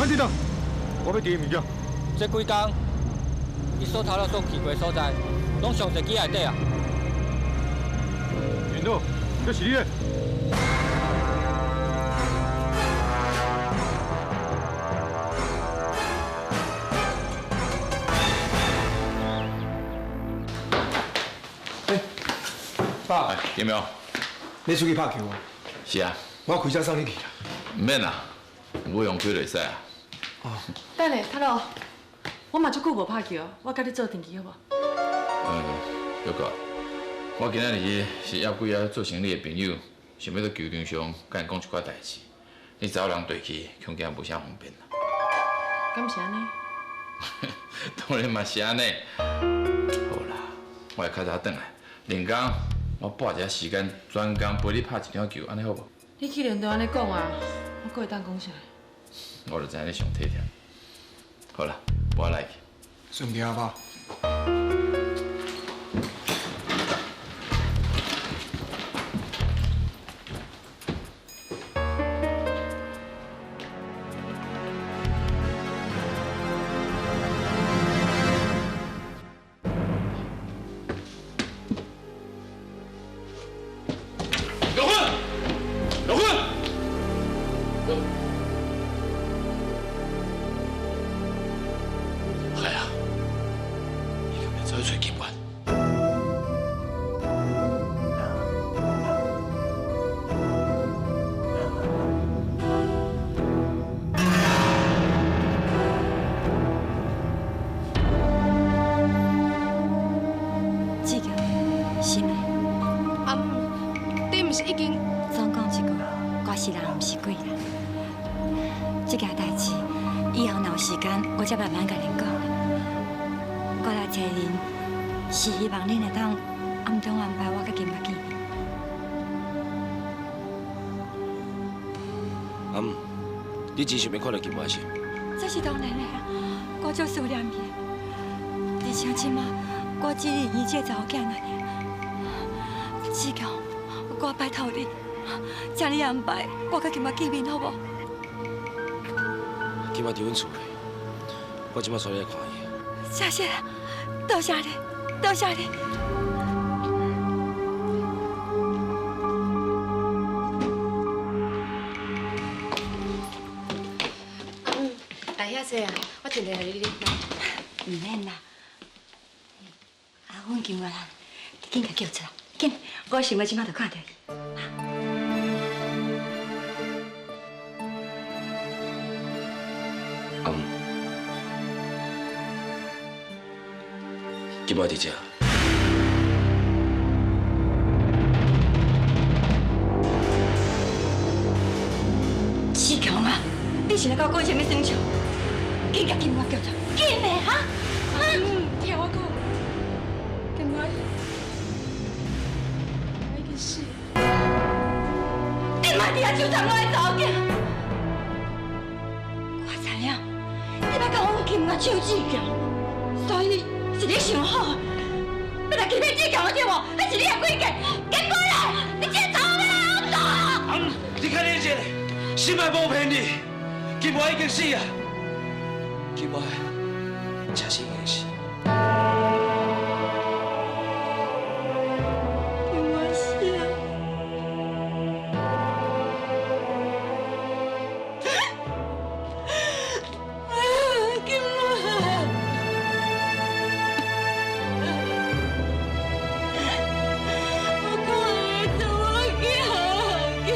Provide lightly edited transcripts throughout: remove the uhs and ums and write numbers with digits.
阮知道，我欲提物件。这几工，伊所头路所去过所在，拢上济机内底啊。云道，这是你的。欸，爸，有没有？你出去拍球啊？是啊。我开车送你去啦。毋免啦，我用开就会使啊。哦。等下，头路，我嘛足久无拍球，我佮你做阵去好无？嗯，小哥，我今仔日是约几个做生意的朋友，想欲到球场上佮𪜶讲一寡代志。你查某人缀去，恐惊无啥方便啦。敢是按呢？当然嘛是按呢。好啦，我会较早转来。另工我拨一下时间，专工陪你拍一场球，按呢好无？你既然都按呢讲啊，我阁会当讲啥？我就知影你上体贴。好啦，我来去。顺便啊，爸。老坤，老坤，哎呀，伊敢会走去揣金元？志强，是袂？阿姆，你毋是已经……总讲一句，我是人，毋是鬼啦。这件代志，以后若有时间，我才慢慢共恁讲。我来找恁，是希望恁会当暗中安排我佮金发见面。阿姆，你真想欲看著金发是？这是当然的啊，我足思念伊的，而且这马我只认伊这个查某囝尔。志强，我拜托你，请你安排我佮金发见面好无？金发伫阮厝内，我这马带你来看伊。谢谢啦，多谢你，多谢你。阿姆，来遐济啊，我尽力予你啉。毋免啦，阿阮金月兰，你紧共叫出来，紧，我想欲这马就看著伊。阿姆，金发伫遮。志强啊，你是咧共我讲啥物耍笑？紧共金月叫出来，紧的哈！阿姆，听我讲，金月已经死。你莫伫遐纠缠我的查某囝！我知影，你欲共阮金月抢志强，所以是你想好，欲来欺骗志强的对无？彼是你的诡计，紧过来！你这个查某欲来恶毒！阿姆，你较冷静，心爱无骗你，金月已经死啊！金月真是已经死。金月死啊！金月，我看你怎么叫金月？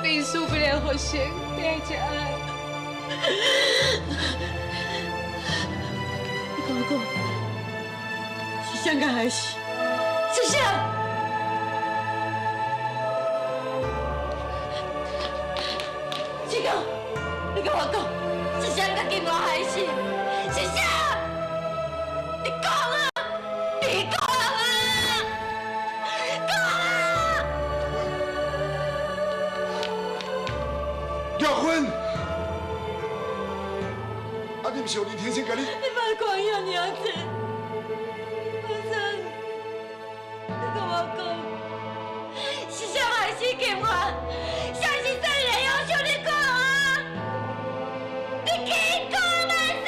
历史必然发生，你爱才爱。你跟我讲，是啥个害死？是啥？志强，你跟我讲，是啥共金我害死？是啥？你讲啊！你讲啊！讲啊！玉芬，啊，你毋是有林天生共你？你莫讲遐尔济，阿生，你跟我讲，金我，啥是算会用想你讲啊？你去讲嘛说，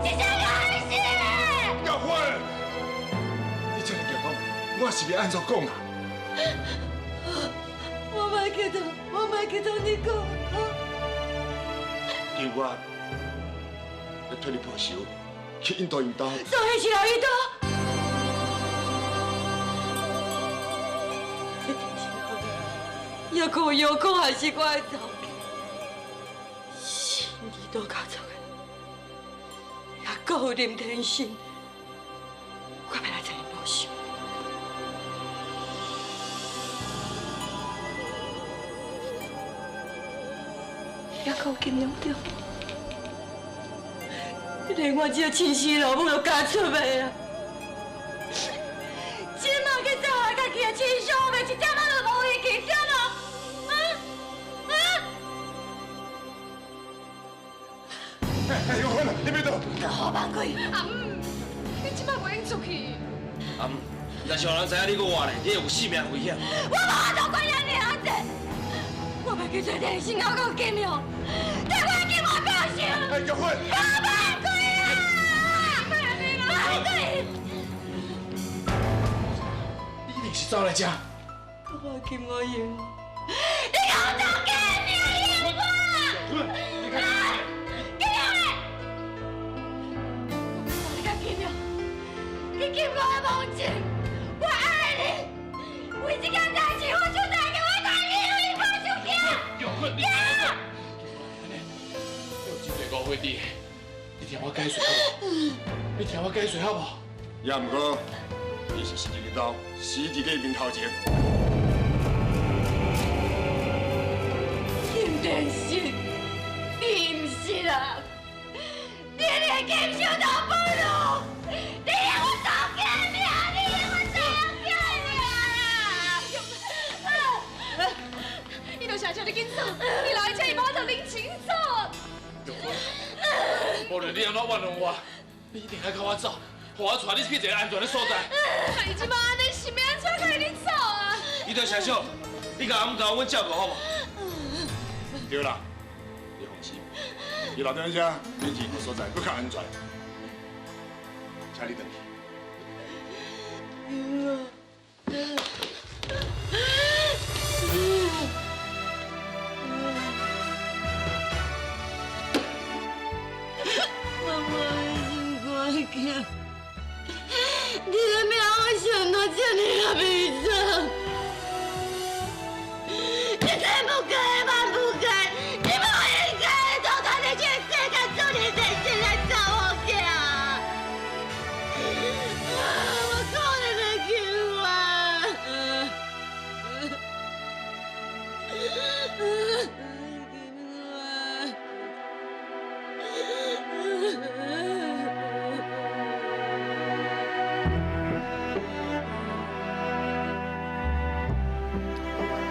是啥关系？玉芬，你这样讲，我是欲按怎讲啊？我莫去同，我莫去同你讲。金我要替你报仇，去印度因兜。所以是来伊刀。抑阁有药讲，还是我的查某囝，是你倒家族的，抑阁有林天信，我要来找𪜶报仇。抑阁有金阳中，连我这个亲生老母都嫁出卖啊！这马去做害家己的亲兄妹，一点仔都无义气，对无？哎，玉芬，你别走！好放开！阿姆，你这摆袂用出去。阿姆，若是予人知影你阁活咧，你会有性命危险。我无法度管遐尔仔济，我欲去找天心，还阁有金阳，替我的金华报仇。哎，玉芬！我放开啊！放开！你一定是走来遮。我金我用，你给我走金命我！玉芬，你看。你金我的忘情，我爱你。为这件代志，我出代价，我带你去报仇去。玉芬，你有真济误会伫，你听我解释好无？你听我解释好无？也毋过，你是死伫刀，死伫你面头前。金天信，你毋是人，你连金秀都不如，你让我走开命，你让我走开命！伊就想叫你紧走，你来这伊无就认清楚。玉芬，无论你按怎冤枉我，你一定爱佮我走，予我带你去一个安全的所在。那伊这摆按呢是欲按怎共你走啊？伊就社长，你共阿姆交阮照顾好无？对啦，你放心，伊留在遮比任何所在阁较安全。请你转去。妈妈的心肝疼，你的命我想到这呢仔悲惨，你真不该，万不该，你无应该倒转来这个世界做你这心来查某囝，我可怜的金华。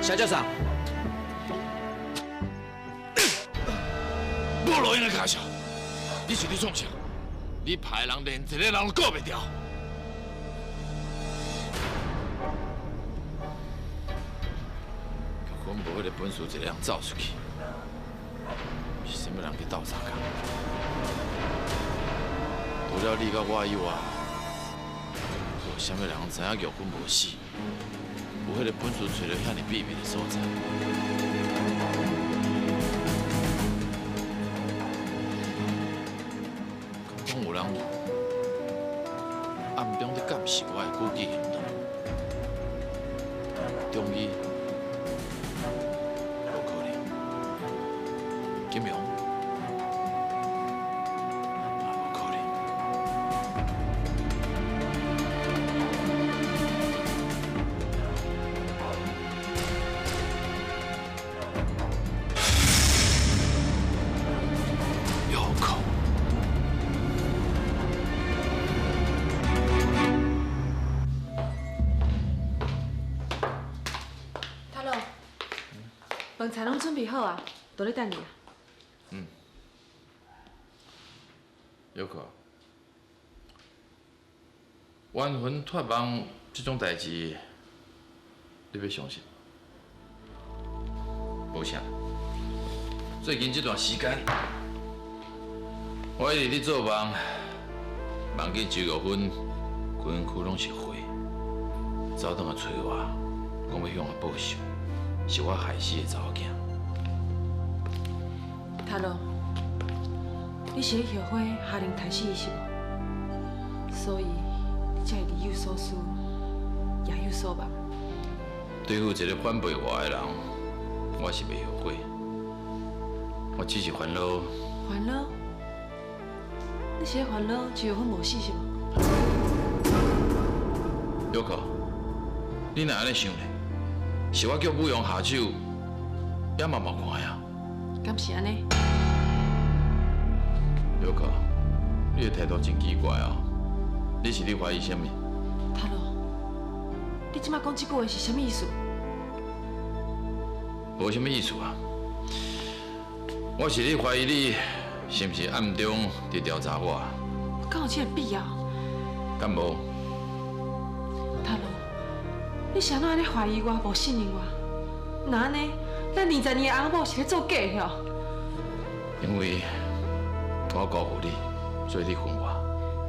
谢教授，无路用的卡笑，你是咧创啥？你派人连一个人都顾袂牢。玉芬无彼个本事，一个人走出去，是啥物人去斗相共？除了你佮我以外，无啥物人知影玉芬无死，有彼个本事揣著遐尔秘密的所在。敢讲有人暗中咧监视我的举止行动，中医无可能，金融嘛无可能。有可能。头路，饭菜拢准备好啊，都咧等你啊。有可，冤魂托梦这种代志，你欲相信？无啥。最近这段时间，我一直咧做梦，梦见周玉芬规身躯拢是血，走转来揣我，讲欲向我报仇，是我害死的查某囝。塔罗，你是咧后悔下令杀死伊是无？所以你才会日有所思，夜有所梦。对付一个反背我的人，我是袂后悔。我只是烦恼。烦恼？你是咧烦恼周玉芬无死是无？玉可，你哪按呢想呢？是我叫武勇下手，也嘛无看呀？敢是按呢？玉可，你的态度真奇怪哦。你是咧怀疑啥物？塔罗，你这摆讲这句话是啥物意思？无啥物意思啊。我是咧怀疑你是毋是暗中伫调查我？我敢有这个必要？敢无？塔罗，你是按怎按呢怀疑我，无信任我？那按呢，咱20年的翁某是咧做假的哦？因为我辜负你，所以你恨我。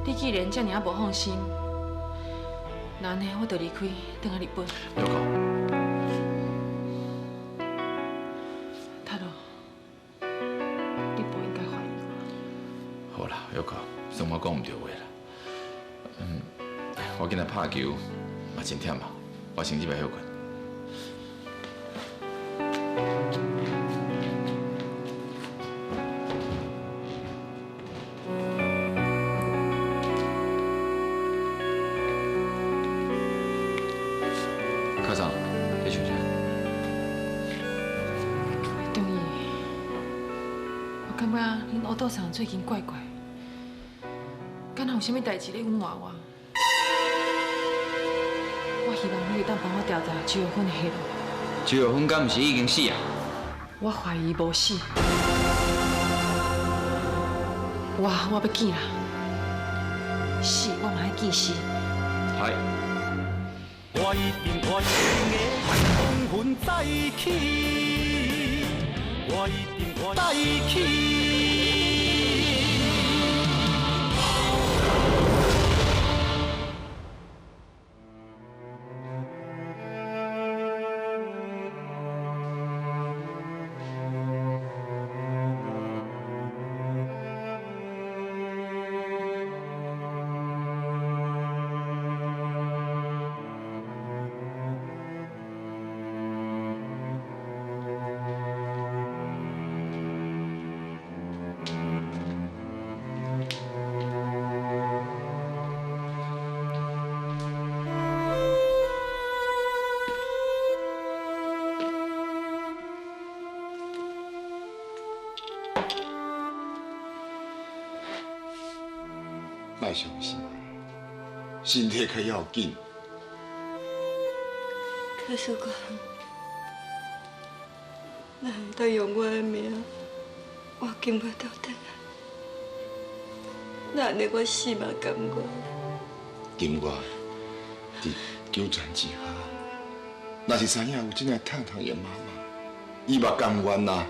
你既然这尔仔无放心，那按呢，我就离开，转来日本。玉可，塔罗，你不应该怀疑我。好啦，玉可，算我讲毋对话啦。我今仔拍球嘛真忝啊，我先入来歇睏。科长，你想啥？中义，我感觉恁乌道上最近怪怪，敢若有啥物代志咧隐瞒我。我希望你会当帮我调查周玉芬的下落。周玉芬敢毋是已经死啊？我怀疑无死。我欲见啦，死我嘛爱见死。系。我一定爱的风云再起，我一定爱再起。莫伤心，身体较要紧。可是讲，哪会当用我的命，我甘愿倒转来。那按呢，我死嘛甘愿。甘愿伫纠缠之下，若是知影有这个疼痛的妈妈，伊嘛甘愿啊。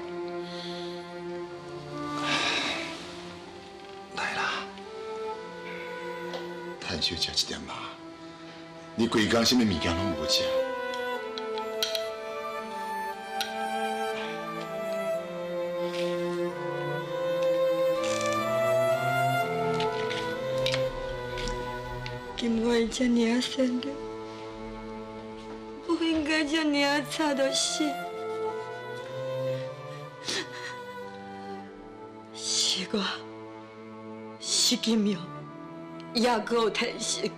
趁少食一点仔，你规工啥物物件拢无食。金月这尔仔善良，不应该这尔仔早就死。是我，是金玉。也阁有天性，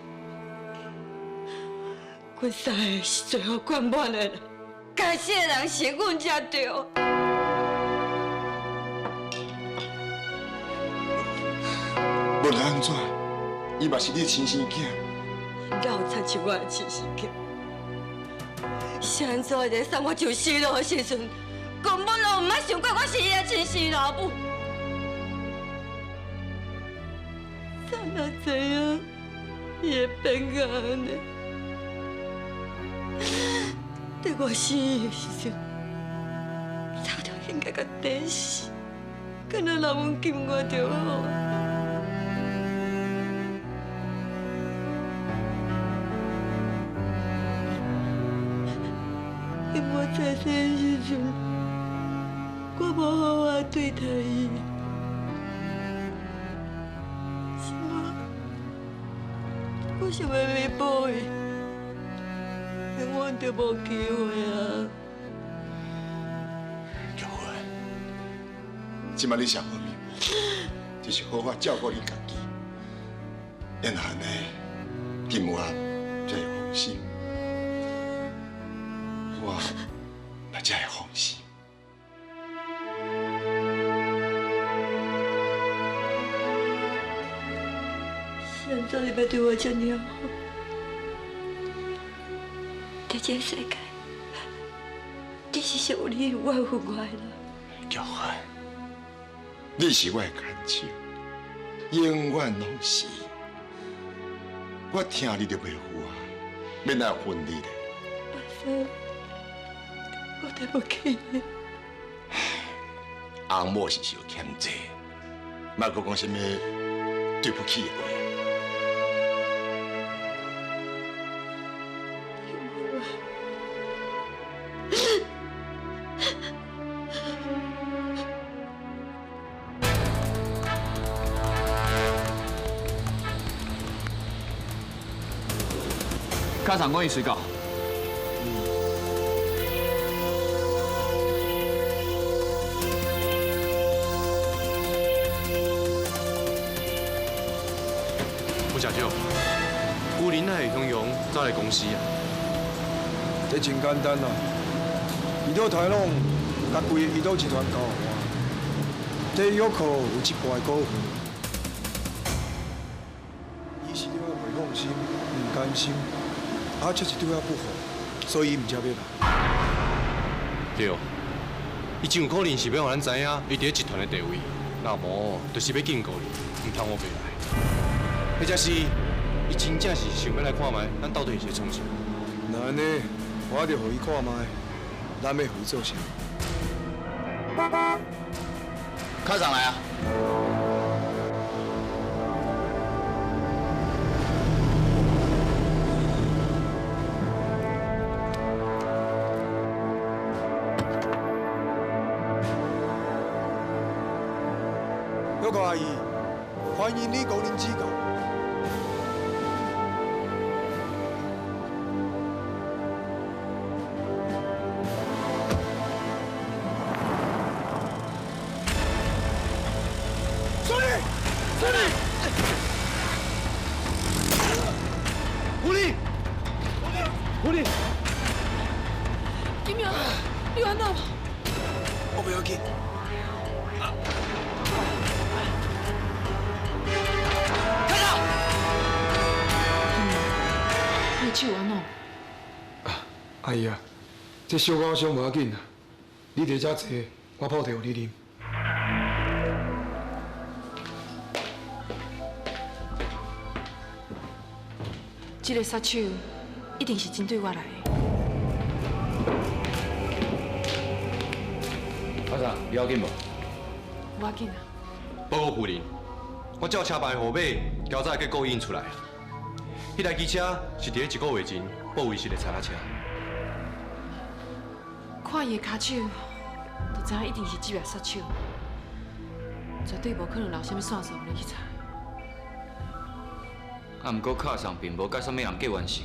阮三个是最后贯满的人，该死的人是阮才对。无论按怎，伊嘛是你亲生囝。哪有亲像我的亲生囝？是按怎会送我上死路的时阵，根本就毋捌想过我是伊的亲生老母。哪知影伊会变甲按呢？伫我死的时阵，应该共綴死，敢若留阮金我就好。因我在世的时阵，我无好好对待伊，是吗？我想欲弥补伊，永远就无机会啊！玉芬，这摆你上好弥补，就是好好照顾你家己，然后呢，金我才会放心，我嘛才会放心。是按怎你欲对我这尔好？在这个世界，只是属你有缘分我的人。玉芬，你是我的牵手，永远拢是。我听你就袂赴啊，免来分你咧。阿生，我对不起你。翁某是受欠债，莫阁讲啥物对不起的话。卡上讲伊随到。副社长，夫人哪会雄雄走来公司啊？这真简单啦，伊到台拢共规个伊岛集团交予我，这约克有一半的股份，伊是对我袂放心、唔甘心，啊，却是对我不好，所以伊毋才欲来。对，伊真有可能是欲予咱知影伊伫咧集团的地位，若无就是欲警告你，毋通乌白来。或者是伊真正是想欲来看觅，咱到底是咧创啥？若按呢，我就予伊看觅，咱欲予伊做啥？卡上来啊！小可阿姨，欢迎你光临指教。狐狸，狐狸，金明，你有按怎无？我袂要紧。开刀！金明，你的手有按怎？阿姨啊，这小可伤无要紧啦，你伫遮坐，我泡茶予你啉。这个杀手一定是针对我来的。阿长，你要紧无？无要紧啊。报告夫人，我照车牌号码调查的结果已经出来。彼台机车是伫咧一个月前报遗失的柴仔车。看伊的跤手，就知影一定是这个杀手，绝对无可能留啥物线索予你去查。啊，毋过卡上并无佮啥物人结冤仇，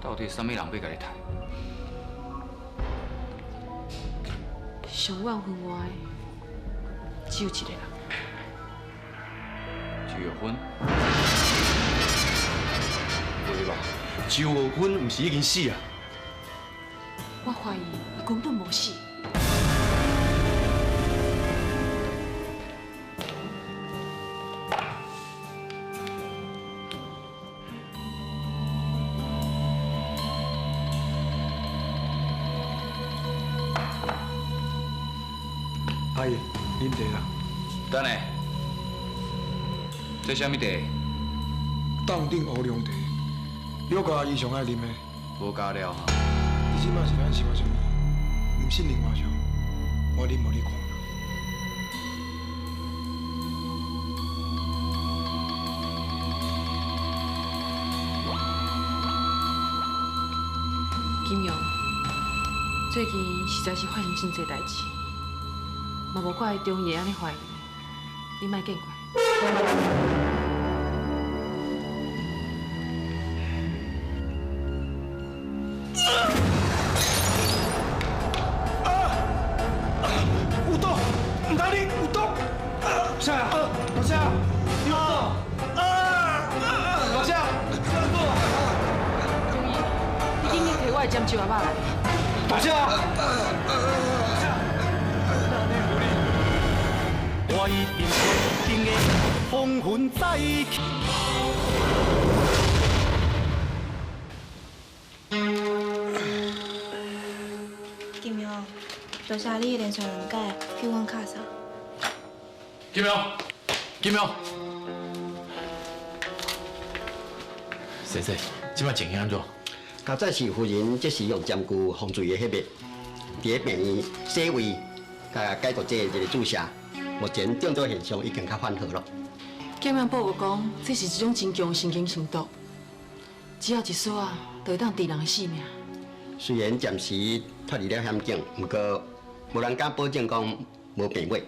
到底啥物人欲共你刣？上怨恨我的只有一个人。周玉芬？对吧？周玉芬毋是已经死啊？我怀疑伊根本无死。阿姨，啉茶啦。等下，这啥物茶？冻顶乌龙茶，小可阿姨上爱啉的。无加料哈。你这摆是咱生活上，毋信任我上，我啉予你看。金勇，最近实在是发生真济代志，嘛无怪中医会按呢怀疑，你莫见怪。有毒！毋通你有毒！啥？老谢，你有毒！老谢，中医，你紧去提我的针灸盒仔来。大姐。我一定决定的风云再起。金勇，多谢你连续两届救阮卡嫂。金勇，金勇，师姐，这摆情形按怎？较早是夫人这时用针具防罪的彼物，伫咧病院洗胃，共解毒剂一个注射。目前中毒现象已经较缓和了。检验报告讲，这是一种真强的神经性毒，只要一丝仔，就会当致人的性命。虽然暂时脱离了险境，不过无人敢保证讲无病尾，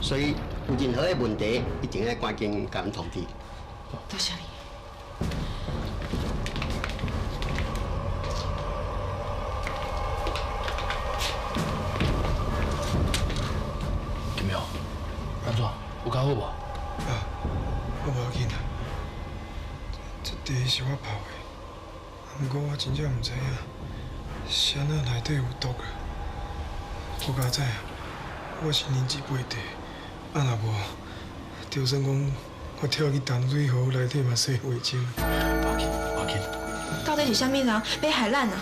所以有任何的问题，一定要赶紧共阮通知。多谢你。金勇，按怎？有较好无？啊，我无要紧啦。这茶是我泡的，不过我真正毋知影，是按怎内底有毒啊！好佳哉，我是啉这杯茶，啊若无，就算讲我跳去淡水河内底嘛洗袂清。无要紧，无要紧。到底是啥物人欲害咱啊？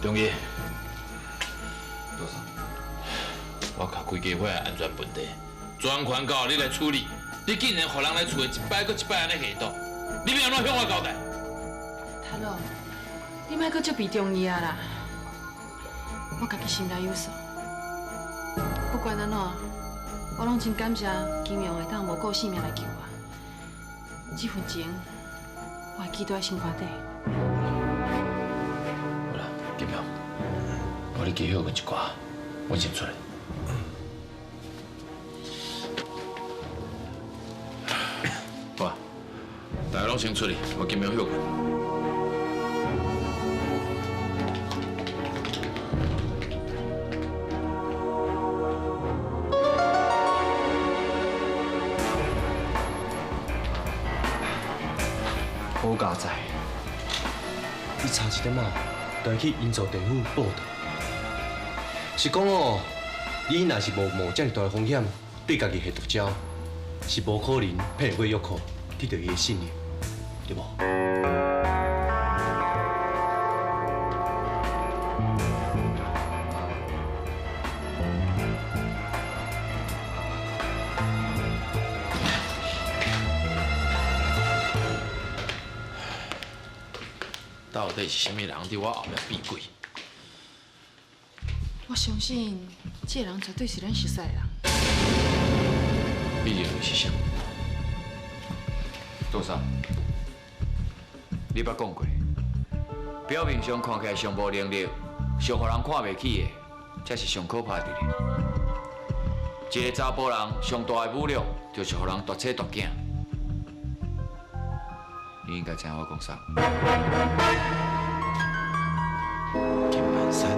中医，多谢。我共规家伙的安全问题，全权交予你来处理。你竟然予人来厝里一摆阁一摆按呢下毒，你欲按怎向我交代？太老，你莫阁责备中医啊啦！我家己心内有数。不管按怎，我拢真感谢金勇会当无顾性命来救我。这份情，我会记在心肝底。好啦，金勇，我你加歇睏一寡，我先出来。好啊，大家拢先出去，我金勇歇睏。好佳哉，你差一点仔就会去营造地府报到。是讲哦，你若是无冒这么大的风险，对家己下毒招，是无可能骗得过约克，得到伊的信任，对无？到底是啥物人伫我后壁变鬼？我相信这个人绝对是咱熟识的人。你认为是啥？杜少，你捌讲过，表面上看起来上无能力、上予人看袂起的，才是上可怕的。一个查埔人上大的武力，就是予人夺妻夺囝。你应该知影我讲啥。金万山。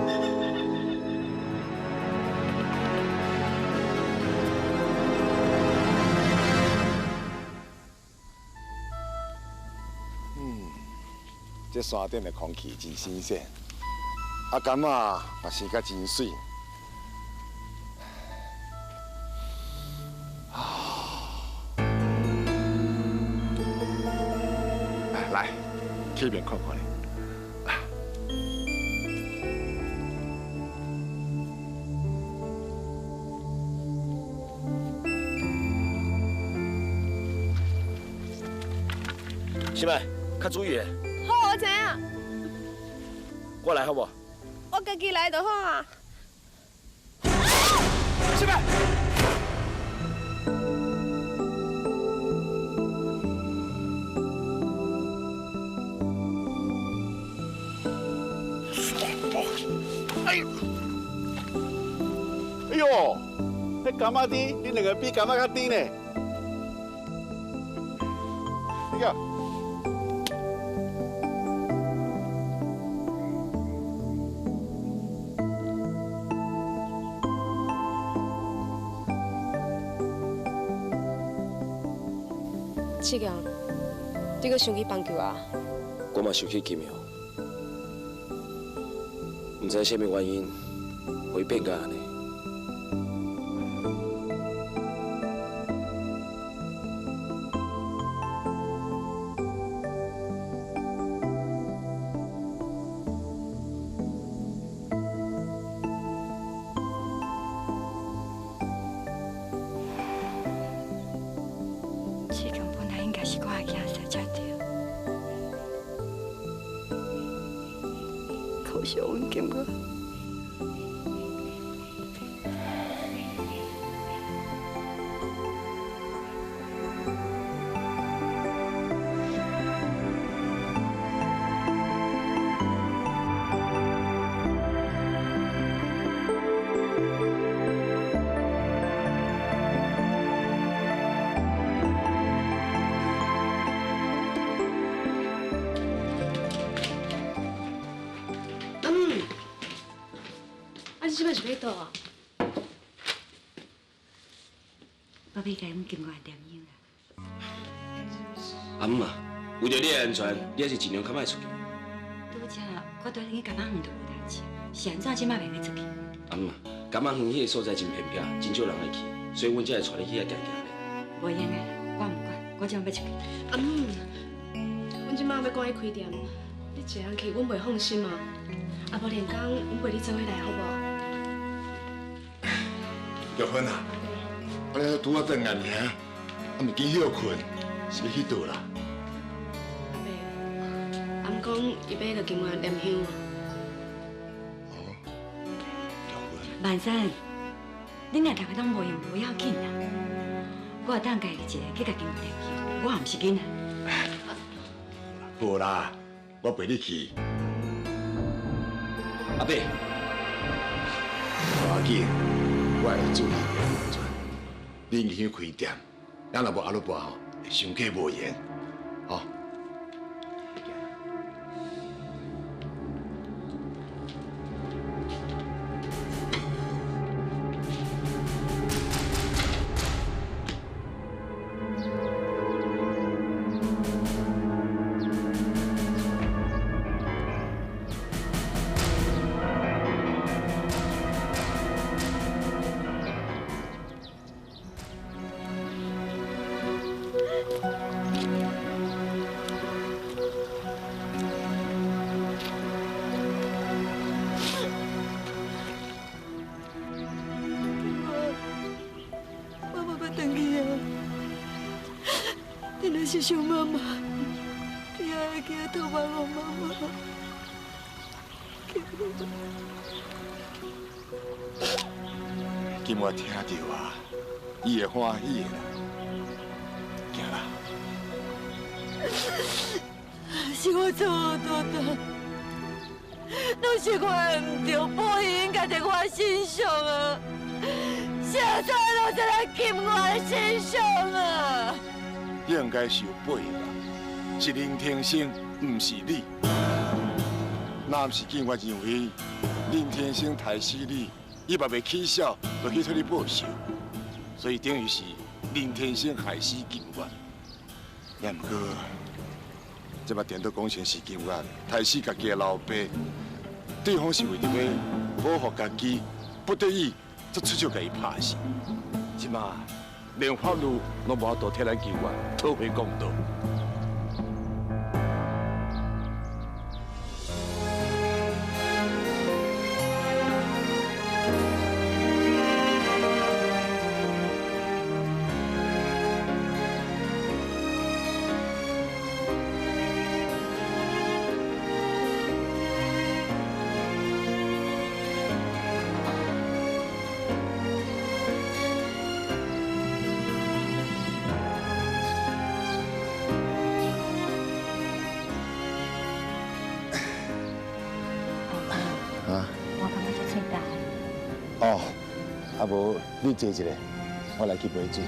这山顶的空气真新鲜，啊，柑仔嘛生甲真媠。来，这边看看咧。是妹，较注意。好，我知影。我来好无？我家己来就好啊。什么？哎呦！哎呦，彼柑仔甜，恁两个比柑仔较甜呢。你看。志强，你阁想起棒球啊？我嘛想起金阳，毋知啥物原因，予伊变甲按呢。志强本来应该是我的囝婿才对，可惜阮金月。啊，你这摆是欲佗啊？我欲共阮金月念香啦。阿姆啊，为著你的安全，你还是尽量较莫出去。拄才我蹛去柑仔园就无代志，是按怎这摆袂欲出去？阿姆啊，柑仔园彼个所在真偏僻，真少人爱去，所以阮才会带你去遐行行咧。无闲的啦，我毋管，我这摆欲出去。阿姆，阮这摆欲赶去开店，你一个人去，阮袂放心啊。啊，无连工，阮陪你做伙来好无？玉芬啊，啊你拄仔转来尔，啊毋紧歇困，是欲去佗啦？阿伯，阿姆讲伊欲落金源念香。万山，恁若逐个拢无闲无要紧啦，我会当家己一个去共金月念香，我也毋是囡仔。好啦，我陪你去。阿伯，无要紧，我会注意你的安全。恁去开店，咱若无阿鲁巴吼，会伤过无闲，吼。妈妈欲转去啊！你若是想妈妈，你也会记得托梦予妈妈。金我听著啊，伊会欢喜的啦。行啦。是我错大大，拢是我的毋对，保险应该伫我身上啊！啥错拢在咱金月的身上啊！应该是有背吧，是林天生，毋是你。若毋是警察认为林天生杀死你，伊嘛袂起痟，就去替你报仇，所以等于是林天生害死金月。也毋过，这摆颠倒讲成是金月杀死家己的老爸，对方是为著欲保护家己，不得已才出手共伊拍死。这摆连法律拢无法度替咱金月讨回公道。啊無你坐一下，我來去買水。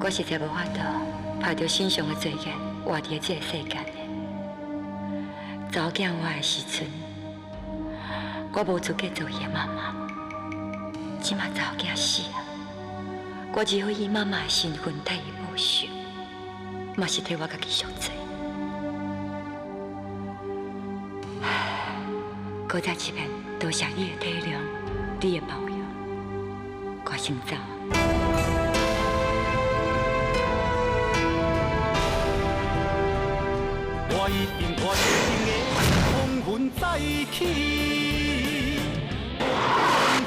我實在無法度拍著身上的罪孽，活佇這个世間的。查某囝我的時陣，我無資格做伊的媽媽。這馬查某囝死啊，我只好以媽媽的身份替伊報仇，嘛是替我家己贖罪。閣再一遍，多謝你的體諒，你的包容，我先走。我一定我一定會風雲再起，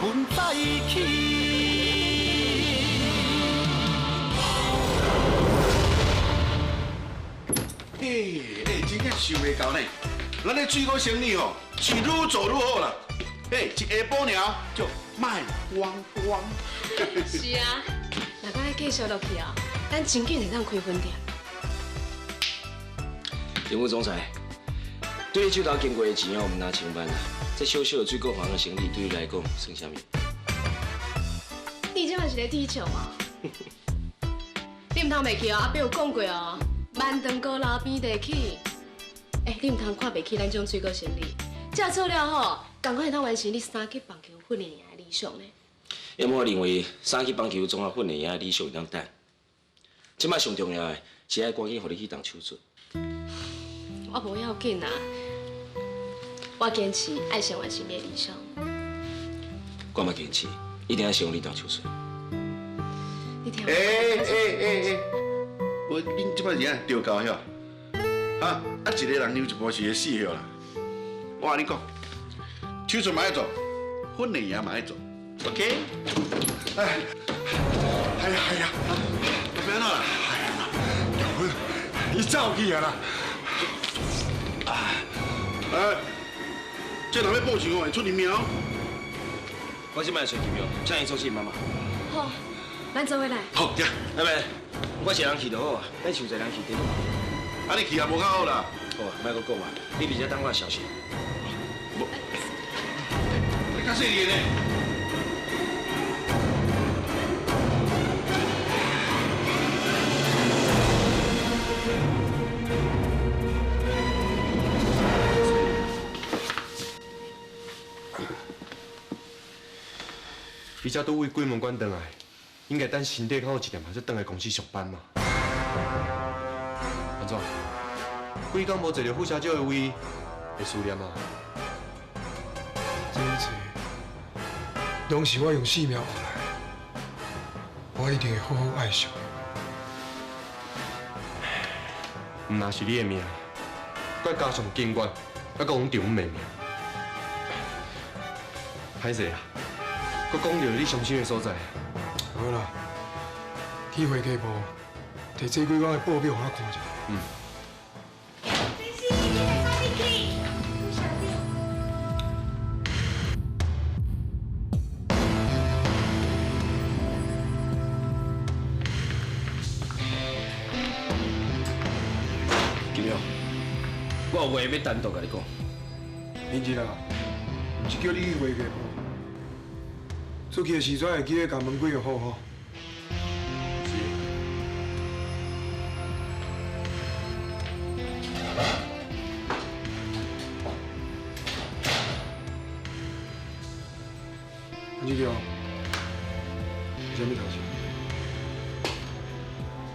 風雲再起。欸欸，真正想袂到呢，咱的水果生意吼是愈做愈好啦。嘿，一下晡爾就賣光光。是啊，若閣繼續落去哦，咱真緊會當開分店。林副總裁，對你手頭經過的錢哦，毋拿千萬啊，這小小的水果房的生意對你來講算啥物？你這嘛是咧踢笑嗎？你毋通袂記哦，阿伯有講過哦，萬長高樓邊地起。欸，你毋通看袂起咱這種水果生意，這做了吼，仝款會當完成你三級棒球訓練營的理想呢。因為我認為三級棒球綜合訓練營的理想會當等。這擺上重要的是愛趕緊予你去動手術。我無要緊啊，我堅持愛先完成你的理想。我嘛堅持，一定愛先予你動手術。你聽。欸，我恁這擺是按著交遐？哈，啊一個人留一半是會死了啦。我共你講，手術嘛愛做，訓練營嘛愛做，OK？哎，係啊係啊，欲按怎啦？哎呀，玉芬，伊走去啊啦。哎，這人欲報仇哦，會出人命哦。我這擺揣金勇，請伊做起媽媽。好，咱做伙來。好，行。阿伯，我一個人去就好啊，免傷濟人去對無？啊，你去也無較好啦。好啊，莫閣講啊，你佇遮等我消息。無，你較細膩呢？伊才拄為鬼門關轉來，應該等身體較好一點，才轉來公司上班嘛。按怎？幾工無坐著副車長的位，會思念啊？這一切攏是我用性命換來的，我一定會好好愛惜。毋但是你的命，閣加上金月，還閣阮丈母的命。歹勢啊！閣講著你傷心的所在。好啦，去會計部提這幾工的報表，予我看一下。嗯。金勇，我有話欲單獨共你講。明日啊，毋是叫你去會計部。出去的時陣會記得共門關好吼。是。林志强，有啥物代志？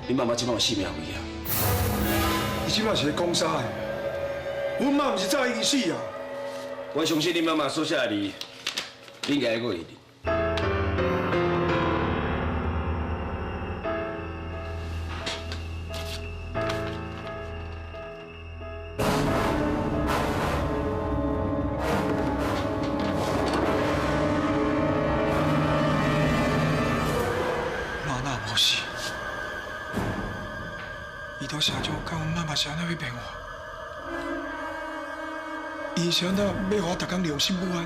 你妈妈这摆有性命危险。你这摆是咧讲啥的？阮妈毋是早已经死啊！我相信你妈妈所写的字，你应该阁会记。妈哪无死？伊都社长佮阮妈妈是按怎欲骗我？伊是按怎欲予我逐工良心不安？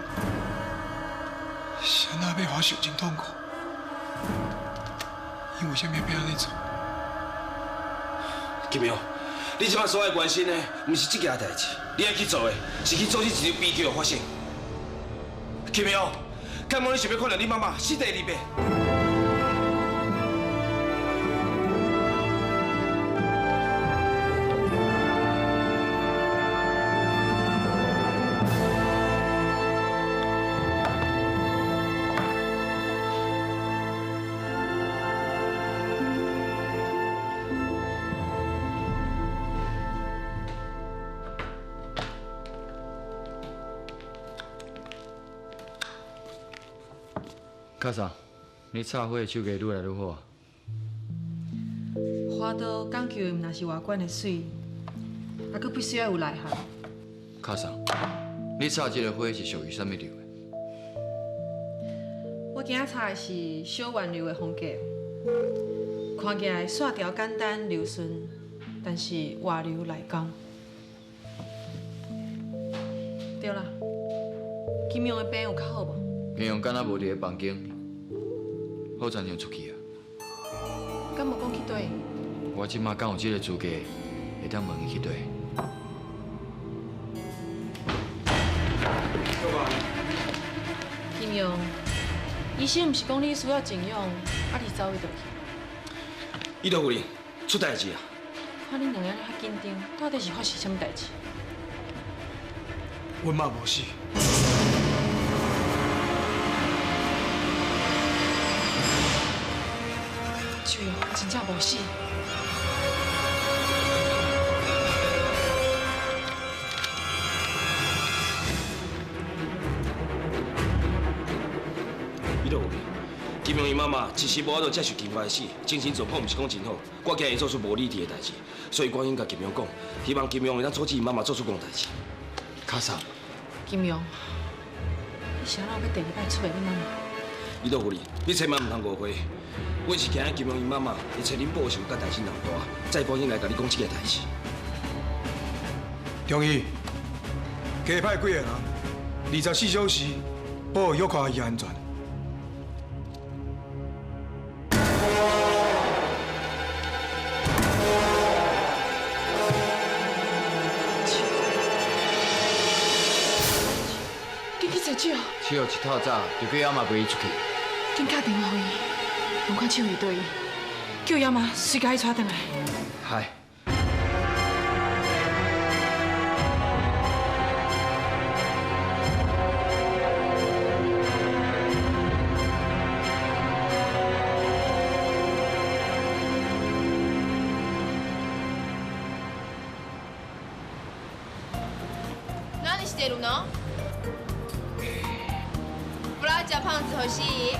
是按怎欲予我受尽痛苦？伊为啥物欲按呢做？金勇，你这摆所爱关心的，毋是这件代志，你爱去做的，是去阻止一场悲剧的发生。金勇，敢讲你想欲看著你妈妈死第二遍？卡嫂，你插花的手艺愈来愈好。花刀讲究的毋但是外观的媠，啊，阁必须爱有内涵。卡嫂，你插这个花是属于啥物流的？我今仔插的是小圆流的风格，看起来线条简单流顺，但是活流内功。对啦，金勇的病有较好无？金勇敢若无伫咧房间，好亲像出去啊。敢无讲去佗？我这马敢有这个资格，会当问伊去佗？金勇，医生毋是讲你需要静养，啊你走去佗去？伊老夫人出代志啊！看恁两个按呢遐紧张，到底是发生啥物代志？阮妈无死。秋勇真正无死。伊老夫人，金勇伊妈妈一时无法度接受金发的死，精神状况毋是讲真好，我惊伊做出无理智的代志，所以赶紧共金勇讲，希望金勇会当阻止伊妈妈做出戆代志。卡嫂，金勇，你是按怎欲第二摆出卖你妈妈？伊老夫人，你千万毋通误会，阮是惊金勇伊妈妈会揣恁报仇，佮代志闹大，才赶紧来共你讲这件代志。中医，加派几个人，24小时保护玉看伊安全。紧去找酒，手一透早就叫阿妈陪伊出去。紧敲电话予伊，问看手佇佗位，叫伊阿妈随共伊带转来。嗨。何してるの？布拉加胖子欲しい？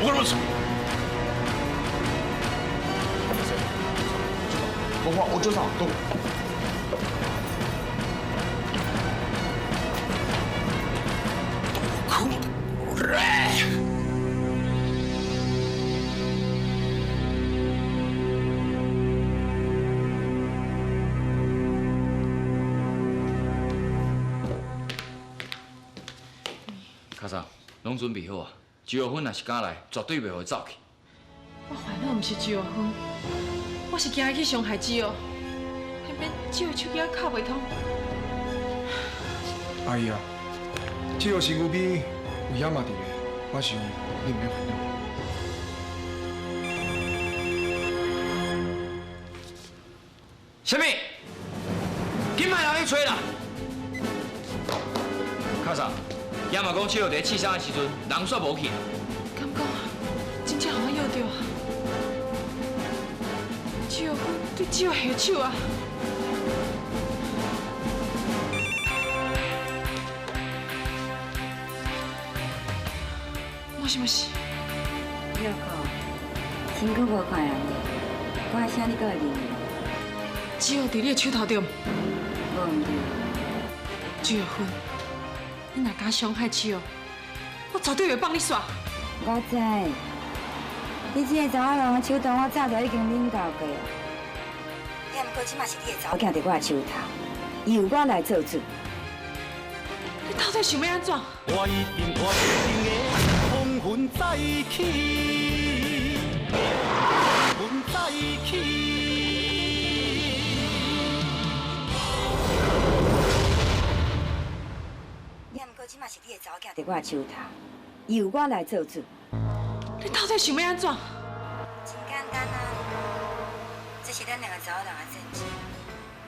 我跟你们说，我我就上动。攏準備好啊！周玉芬若是敢來，絕對袂予伊走去。我煩惱毋是周玉芬，我是驚伊去傷害子哦。偏偏子的手機仔敲袂通。阿姨啊，子豪身軀邊有野馬佇咧，我想你毋免煩惱。啥物？緊派人去揣啦！卡嫂，野馬講七號佇咧試衫的時陣，人煞無去。敢講真正予我約著啊！周玉芬對子豪下手啊！もしもし。玉子，真久無看到你，歌聲你閣會認無？子豪佇你的手頭中。無毋對。周玉芬，你若敢傷害子豪，我絕對袂放你煞。我知，你這个查某人的手段，我早就已經領教過。也毋過這馬是你的查某囝佇我的手頭，由我來做主。你到底想欲按怎？我一定我一定會風雲再起，風雲再起。也毋過這馬是你的查某囝佇我的手頭，由我來做主。你到底想欲按怎？真簡單啊，這是咱兩個查某人的戰爭，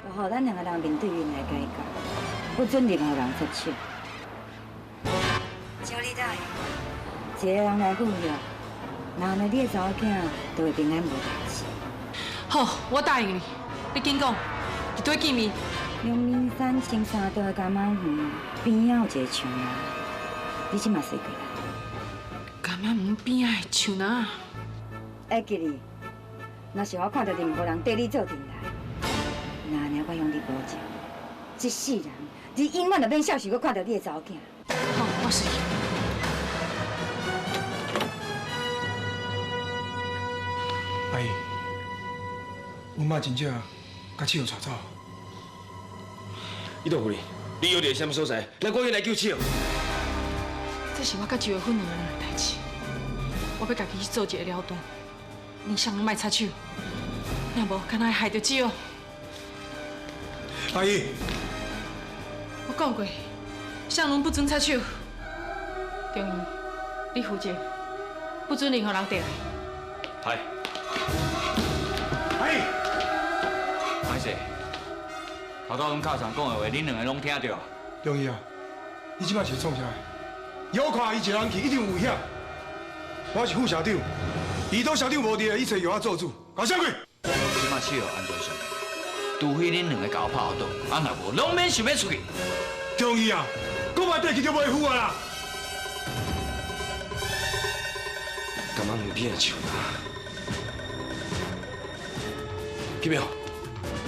我予咱兩個人面對面來解決，不准任何人插手。只要你答應，一個人來赴約，然後呢，你的查某囝就會平安無代誌。好，我答應你。你緊講，佇佗見面？陽明山青山道的柑仔園邊仔有一個樹林，你這馬踅過來。柑仔園邊仔的樹林。會記得，若是我看著任何人綴你做陣來，那爾我向你保證，這世人你永遠就免消受閣看著你的查某囝。好，我隨去。阿姨，阮媽真正共七號帶走。伊倒去，你約佇啥物所在？咱趕緊來救七號。這是我佮周玉芬兩个人的代誌，我欲家己去做一个了斷。你啥攏莫插手，若無，敢若會害著子豪。阿姨，我講過，啥攏不准插手。中義，你負責，不准任何人綴來。係。阿姨，歹勢，頭拄阮教授講的話，恁兩个攏聽著啊？中義啊，你這擺是創啥？有看伊一个人去，一定有危險。我是副社長，伊都社長無佇，伊揣由我做主，搞啥鬼？這擺七號安全上重要，除非恁兩个共我拍好賭，啊若無，攏免想欲出去。中義啊，閣莫綴去就袂赴啊啦！柑仔園邊的樹林。金苗，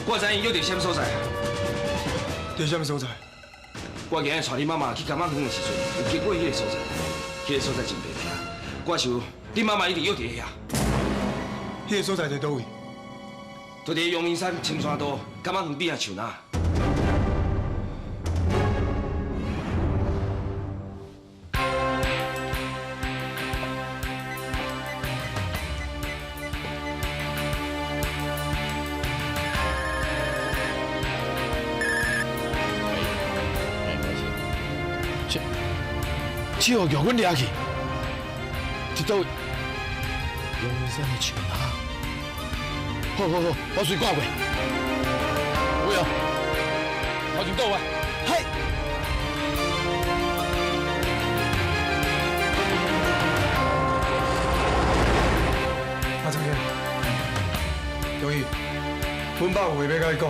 我知𪜶約佇啥物所在。佇啥物所在？我今日帶你媽媽去柑仔園的時陣，有經過彼个所在，彼个所在真白命。我想你媽媽一定約佇遐。彼个所在佇佗位？就佇陽明山青山道柑仔園邊的樹林。七號共阮掠去，佇佗位？陽明山的樹林。好好好，我隨趕過。有哦，頭前倒啊。嘿。阿张生，中义，阮爸有話欲共你講。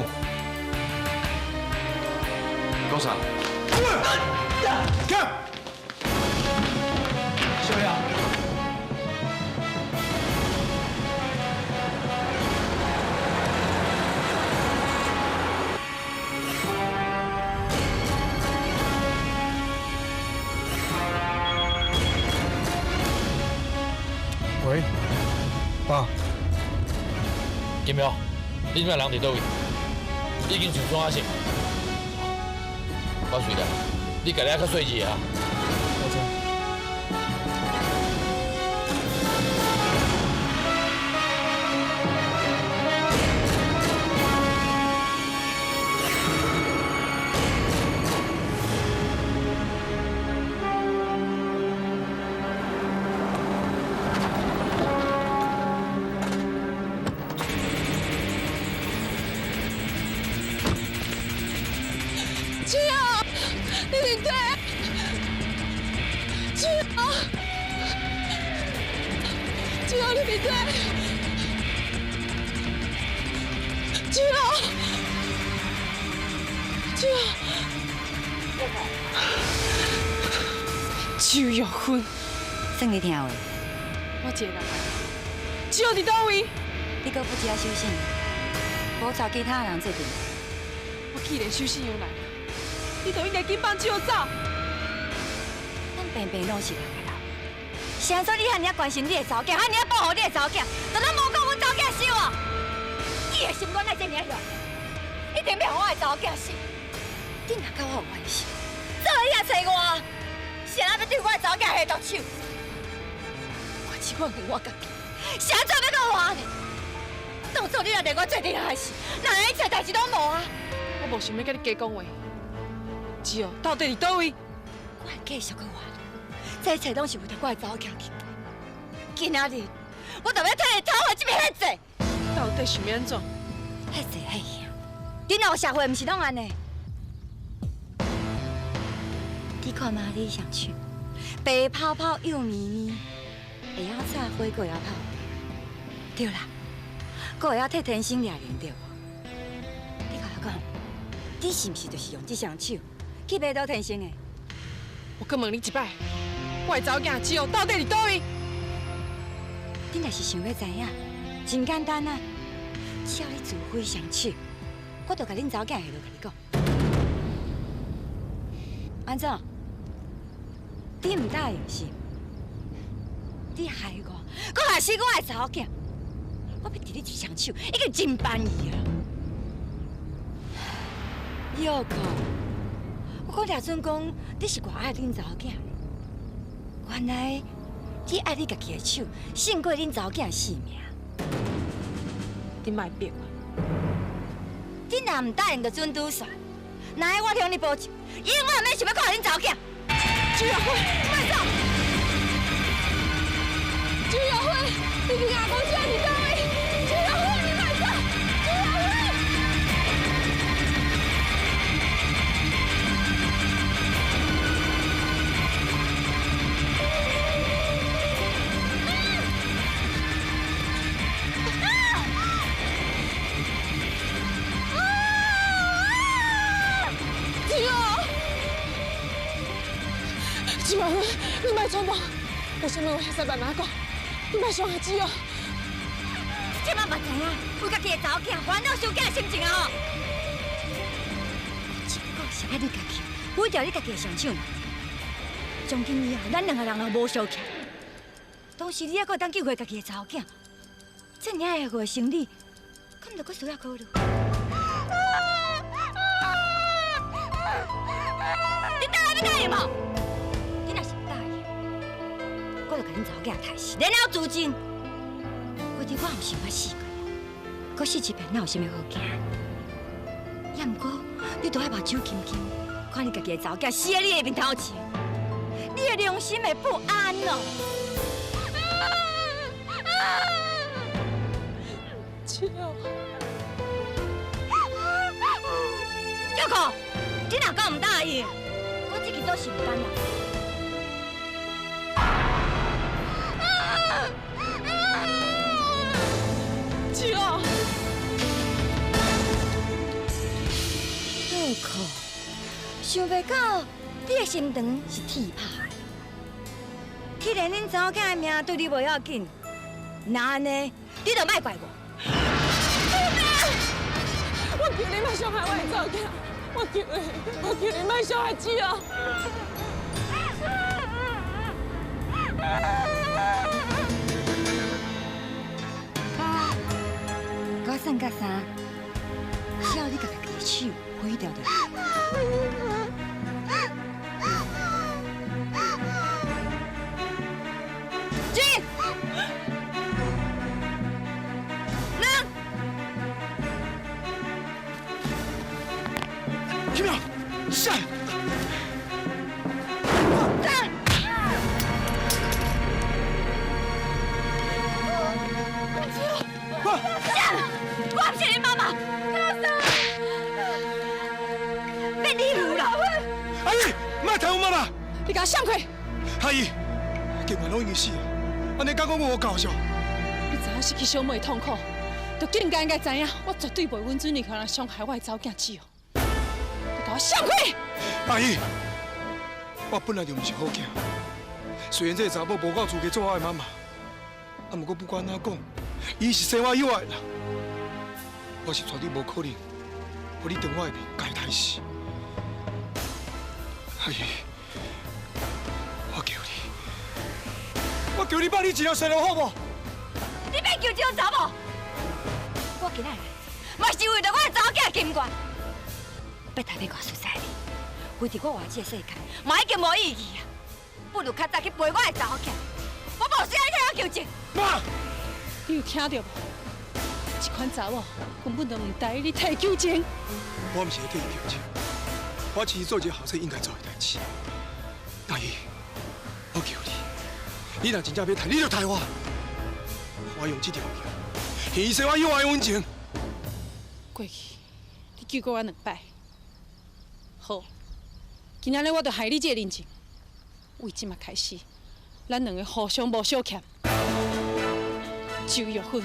講啥？看。小雅。喂，爸。金苗，你這擺人佇佗位？已經上山啊是？我隨啦，你家己較細緻啊。我知。对？子豪，子豪，周玉芬，算你听话。我一个人来。子豪伫佗位？你阁不止爱守信，无找其他人做阵。我既然守信用来，你就应该紧放子豪走。咱平平拢是六个人，是按怎你遐尔关心你的查某囝，遐尔保护你的查某囝，就拢无顾阮查某囝死活？伊的心肝哪这尔弱？一定欲予我的查某囝死。你若佮我有关系，做你来找我，是按怎欲对我的查某囝下毒手？我只管顾我家己，是按怎欲阁活呢？当初你若连我做阵害死，那一切代志拢无啊！我无想欲佮你加讲话。子豪到底伫佗位？我会继续阁活，这一切拢是为著我的查某囝去做。今仔日，我就欲替伊讨回这笔血债。到底想欲按怎？血债血兄，恁老社会毋是拢按呢？你看妈你双手，白泡泡幼绵绵，会晓插花，阁会晓泡。对啦，阁会晓替天生掠人，对无？你共我讲，你是毋是就是用这双手去买倒天生的？我阁问你一摆，我的查某囝子豪到底伫佗位？你若是想欲知影，真简单啊，只要你自费双手，我就共恁查某囝下落共你讲。按怎？你毋答应是？你害我，阁害死我的查某囝，我欲伫你一双手，已经真便宜啊！玉可，我讲掠准讲你是偌爱恁查某囝，原来你爱你家己的手，胜过恁查某囝的性命。你莫逼我。你若毋答应，就准拄煞。若爱我向你保证，永远免想欲看恁查某囝。朱玉芬，莫走！朱玉芬，你伫阿公这伫佗位？朱玉芬，你莫走！朱玉芬。朱玉芬，你莫冲动，有啥物话会使慢慢讲，你莫伤害子豪。这摆嘛知影，为家己的查某囝烦恼伤囝的心情啊吼！我只不过是爱你家己，毁掉你家己的双手。从今以后，咱两个人若无相欠，当时你犹阁会当救回家己的查某囝，这尔下货的生理，敢就阁需要考虑？你答应欲答应无？你若是毋答应，我就共恁查某囝杀死，然后自尽。其实我毋是毋捌死过，阁死一遍哪有啥物好惊？也毋过，你都爱目睭金金，看你家己的查某囝死伫你的面头前，你的良心会不安哦。子豪，玉可，你若阁毋答应，我这去做承担啦。子豪，玉可，想袂到你的心肠是铁拍的。既然恁查某囝的命对你无要紧，那按呢，你就莫怪我。我求你莫伤害我的查某囝，我求你，我求你莫伤害子豪。我算到三，只要你共家己的手毁掉就好。一、两、金淼，下。三。我毋是你妈妈，别理由啦！阿姨，莫提阮妈妈！你共我闪开！阿姨，金元拢已经死啊，按呢敢讲我有够数？你知影失去小妹的痛苦，就更加应该知影，我绝对袂允准你予人伤害我的查某囝志豪。你共我闪开！阿姨，我本来就毋是好囝，虽然这个查某无够资格做我的妈妈，啊，毋过不管怎讲，伊是生我幼的人，我是绝对无可能，予你当我的面共伊刣死。阿姨，我求你，我求你放你一条生路好无？你欲求这种查某？我今仔来，嘛是为著我的查某囝金愿。欲刣欲偌随在你，为伫我活这个世界，嘛已经无意义啊！不如较早去陪我的查某囝，我无需要你替我求情。妈，你有听著无？这款查某根本就毋值你替伊求情。我毋是咧替伊求情，我只是做一个后生应该做的代志。阿姨，我求你，你若真正欲刣，你就刣我，我用这条命牺牲我幼儿的温情。过去你救过我两摆，好，今仔日我就害你这个人情。为这马开始，咱两个互相无相欠。周玉芬，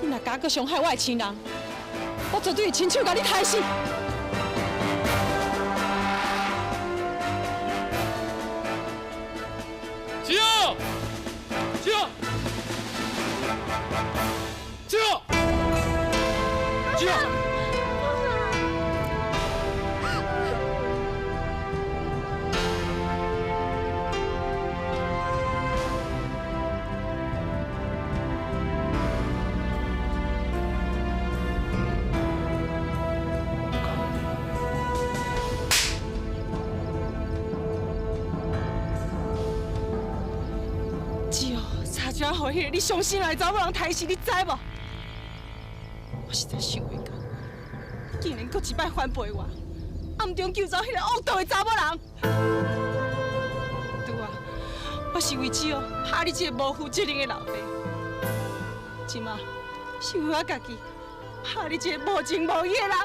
你若敢阁伤害我的亲人，我绝对会亲手共你刣死。志豪，志豪，志豪，志豪！差点予彼个你伤心爱的查某人刣死，你知无？我实在想袂到，竟然阁一摆反背我，暗中救走彼个恶毒的查某人。拄啊，我是为志豪拍你这个无负责任的老爸，这马是为我家己拍你这个无情无义的人。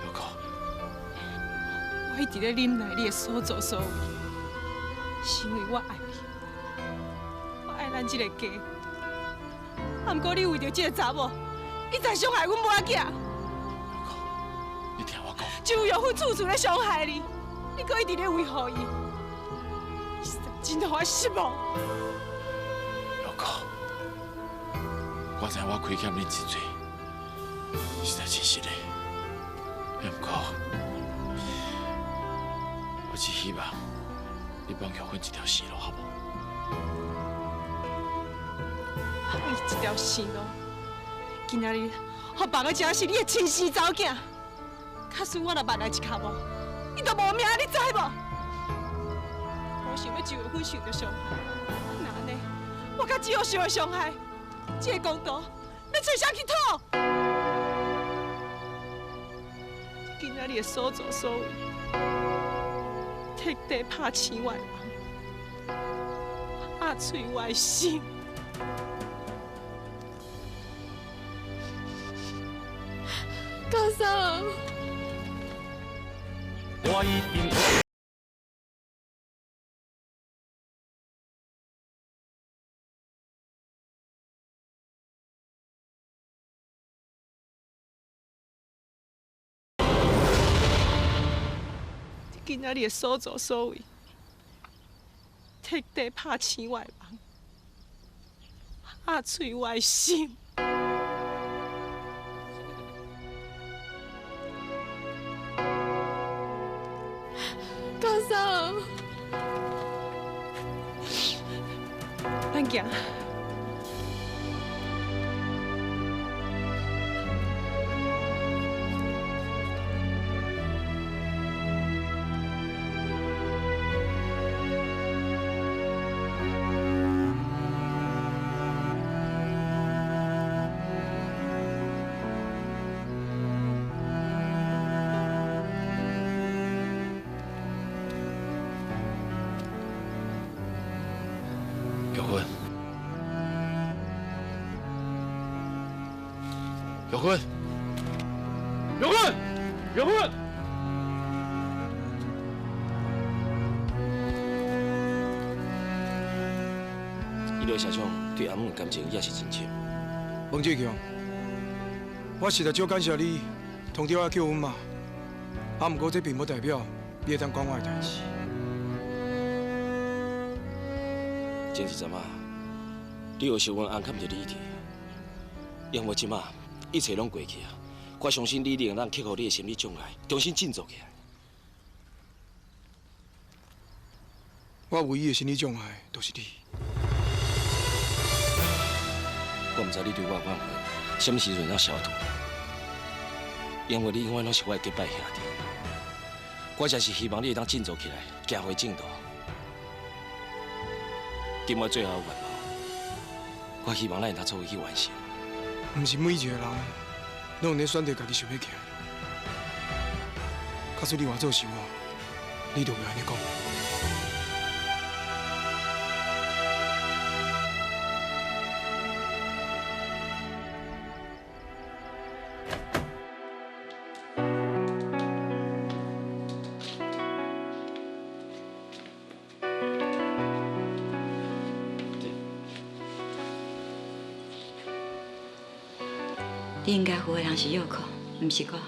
有可，我一直咧忍耐你的所作所为。是因为我爱你，我爱咱这个家。啊，毋过你为著这个查某，一再伤害阮某仔囝。你听我讲。周玉芬处处咧伤害你，你阁一直咧维护伊，实在真予我失望。有可，我知我亏欠你真济，实在真实的。毋过，我只希望。你放玉芬一条生路，好无？放伊一条生路。今仔日，予别个知是你的亲生查某囝，假使我若慢来一跤步，伊就无命，你知无？无想欲周玉芬受著伤害，若按呢，我较只好受的伤害，这个公道欲揣谁去讨？今仔日的所作所为，彻底拍醒我的梦，压碎我的心。高嫂，我一定。今仔日的所作所为，彻底拍醒我的梦，压碎我的心。高嫂，咱行。玉芬，玉芬，玉芬，医疗社长对阿姆的感情也是真深。王志强，我实在足感谢你通知我叫阮妈，啊，毋过这并不代表你会当管我的代志。前一阵仔，你有受阮翁较毋是理智，因为这马一切拢过去啊。我相信你一定能克服你的心理障碍，重新振作起来。我唯一的心理障碍就是你。我毋知你对我的怨恨，什么时阵才消除？因为你永远拢是我的结拜兄弟。我真是希望你会当振作起来，行回正途。今我最后的愿望，我希望咱会当做伙去完成。毋是每一个人拢有咧选择家己想欲行的路。假使你换做是我，你就袂按呢讲。你应该负的人是药库，毋是我。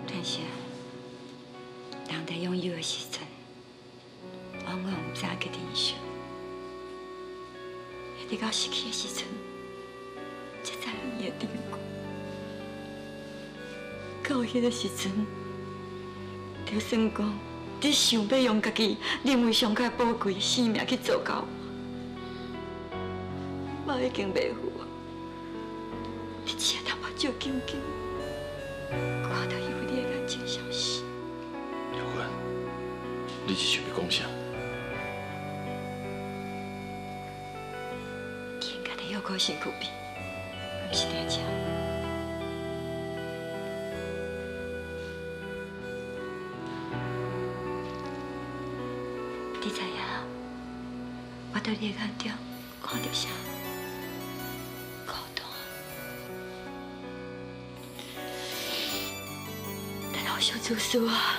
但是，人在拥有的时阵，往往毋知影去珍惜；一直到失去的时阵，才知影伊的珍贵。到彼个时阵，就算讲你想欲用家己认为上较宝贵的生命去做交换。我已经袂赴啊！你只头目睭紧紧，看到伊为你的眼睛消失。玉芬，你是想欲讲啥？你应该伫药库身躯边，毋是伫遮。你知影，我对你的眼中看到啥？小自私啊！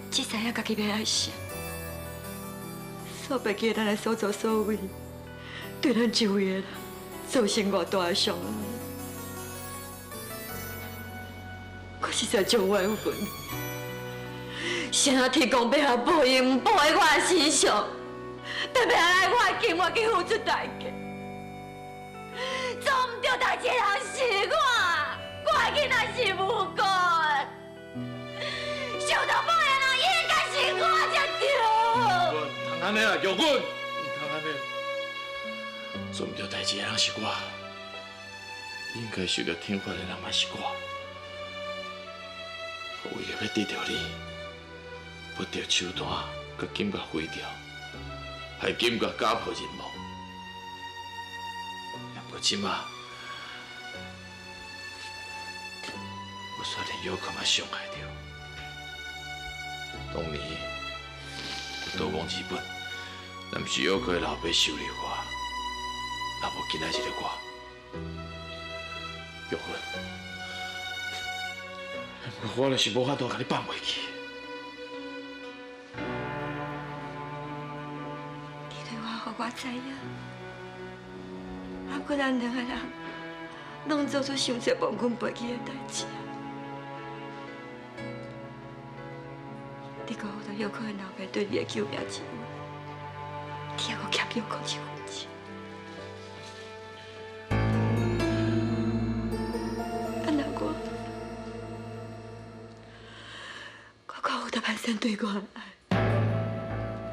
只知影家己欲爱啥，煞袂记咱的所作所为，对咱周围的人造成偌大的伤害。我实在足冤魂，啥天公欲予报应，报在我的身上，特别来我的金我去付出代价，做毋对代志的人是我，我的囡仔是无辜的。受到报应的人应该是我才对。毋通按呢啦，玉芬，毋通按呢。做毋对代志的人是我，应该受到惩罚的人嘛是我。我为了欲得著你，不择手段，佮金阁毁掉，害金阁家破人亡。不过这马，我煞连药壳嘛伤害著。当年我逃亡日本，若毋是药壳的老爸收留我，那无今仔日的我。玉芬，我就是无法度共你放袂记。你对我好，我知影。啊，不过咱两个人拢做出伤济忘恩负义的代志。你辜负著药库的老爸对你的救命之恩，你犹阁欠药库一份情。啊，那我，我辜负著潘生对我的爱，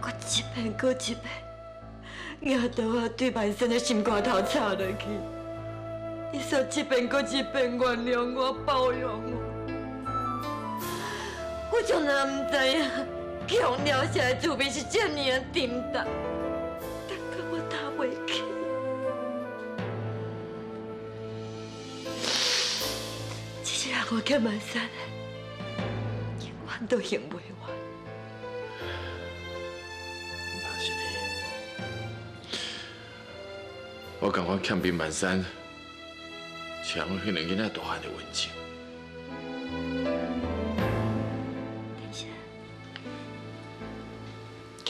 我一遍阁一遍，硬刀仔对万生的心肝头插落去，伊煞一遍阁一遍原谅我、包容我。我从来毋知影，强了解的滋味是这尔仔沉重，重到我担袂起。这世人我欠万山的，永远都还袂完。那是你，我感觉欠平万山，像彼两囡仔大汉的温情。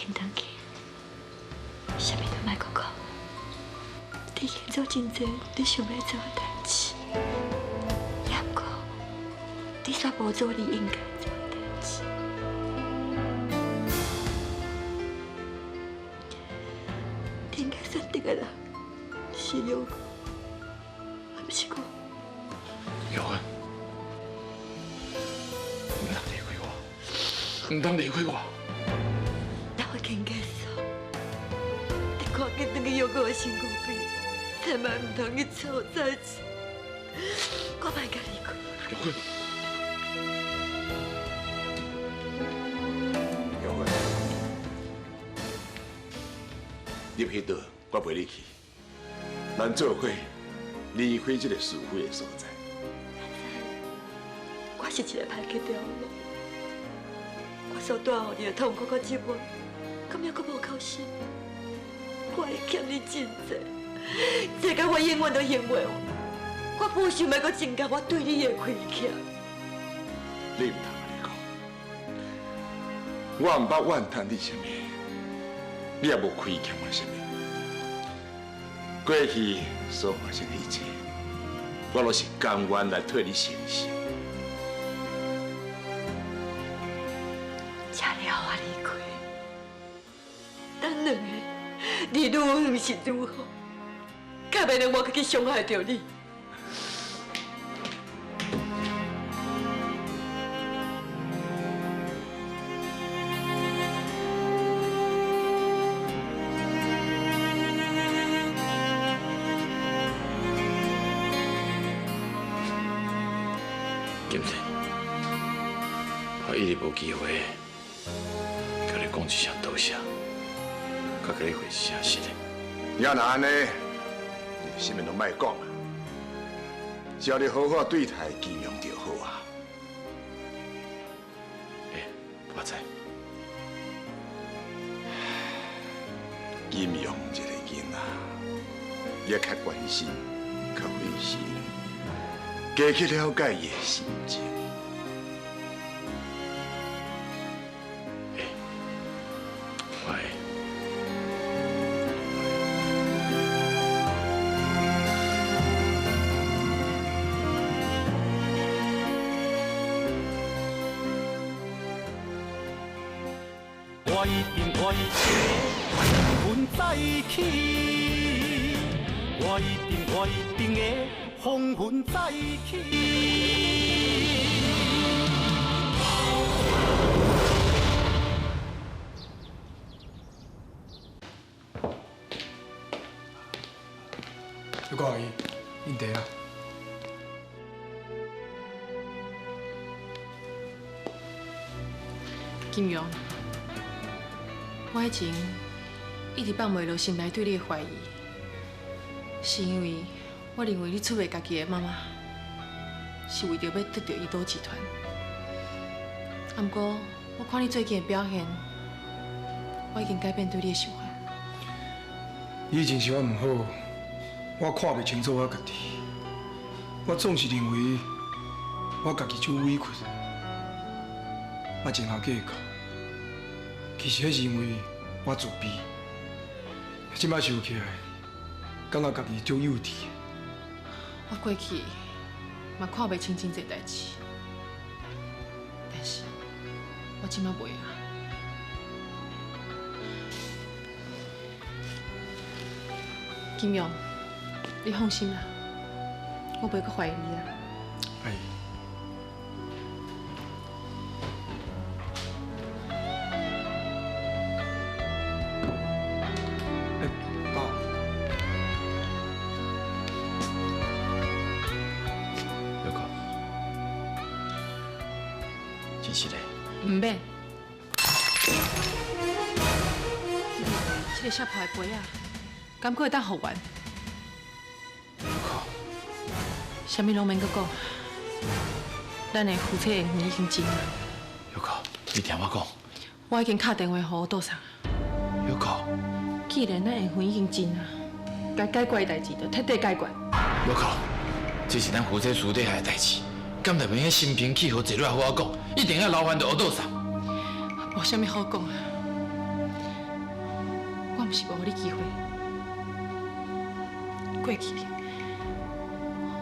紧转去，啥物都莫阁讲。你已经做真济你想欲做的代志，也毋过你煞无做你应该做的代志。你应该选择的人是玉哥，毋是我。玉芬，毋通离开我，毋通离开我。咱已经结束，你赶紧转去玉哥的身躯边，千万毋通去错再次。我莫共离开。玉芬，玉芬，入彼岛，我陪你去，咱做伙离开这个是非的所在。我是一个歹去掉的，我所带予你的痛苦佮折磨，敢犹阁无够深？我会欠你真济，这个我永远都还袂完。我无想欲阁增加我对你的亏欠。你毋通按呢讲，我毋捌怨叹你啥物，你也无亏欠我啥物。过去所发生的一切，我拢是甘愿来替你承受。请你予我离开，咱两个离愈远是愈好，较袂让我阁去伤害著你。金天，我一直无机会共你讲一声多谢，佮共你回一声实的。你若按呢，你啥物拢莫讲啊，只要你好好对待金勇就好啊。欸，我知。金勇这个囡仔，也较关心，较费心，加去了解伊的心情。欸，我会。我一定我一定会风云再起，我一定我一定会风云再起。玉哥阿姨，饮茶啊。金勇，我以前一直放袂落心内对你的怀疑，是因为我认为你出卖家己的妈妈，是为著欲得著伊岛集团。啊，毋过我看你最近的表现，我已经改变对你的想法。以前是我毋好，我看袂清楚我家己，我总是认为我家己足委屈，嘛真好计较。其实彼是因为我自卑，这摆想起来，感觉家己足幼稚。我过去嘛看袂清真济代志，但是我这摆袂啊。金勇，你放心啦，我袂阁怀疑你啊。哎。欸，爸。玉哥，真实的。毋免。这个摔破的杯仔，敢阁会当复原？啥物拢免阁讲，咱的夫妻缘分已经尽啊。玉哥，你听我讲。我已经敲电话予我杜桑。玉哥，既然咱缘分已经尽啊，该解决的代志就彻底解决。玉哥，这是咱夫妻私底下的代志，敢特别心平气和坐落来好好讲，一定要劳烦著乌杜桑。无啥物好讲啊，毋是无予你机会。过去，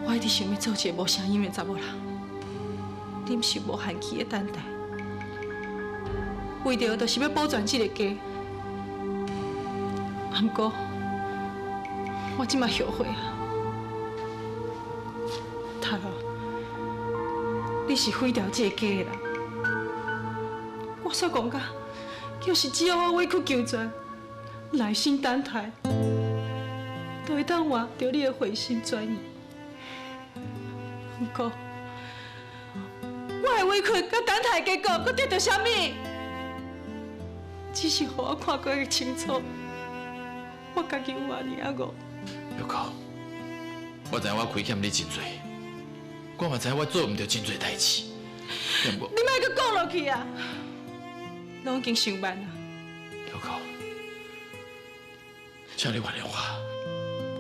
我一直想欲做一个无声音的查某人，忍受无限期的等待，为著就是欲保全这个家。不过，我这马后悔啊！塔罗，你是毁掉这个家的人。我所讲甲，就是只要我委曲求全，耐心等待，就会当换著你的回心转意。不过，我的委屈佮等待结果，阁得著啥物？只是予我看过会清楚，我家己有偌尔仔戆。玉蔻，我知影我亏欠你真济，我嘛知影我做毋对真济代志。你莫阁讲落去啊！拢已经伤慢啊！玉蔻，请你原谅我。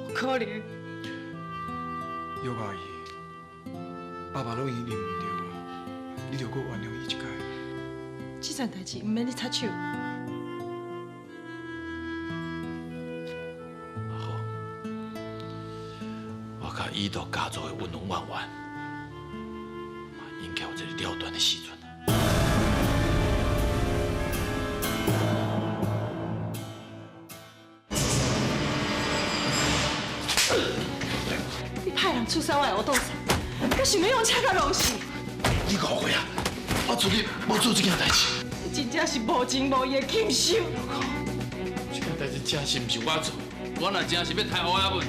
无可能。玉阿姨，爸爸拢已经认毋对啊，你著阁原谅伊一摆。这件代志毋免你插手。好，我佮以毒家族的恩恩怨怨，嘛应该有一个了断的时阵。你派人刺杀我的乌斗士，阁想欲用车共弄死？你误会啊！我绝对无做这件代志。你真正是无情无义的禽兽！这件代志真是毋是我做，我若真是欲杀乌鸦文，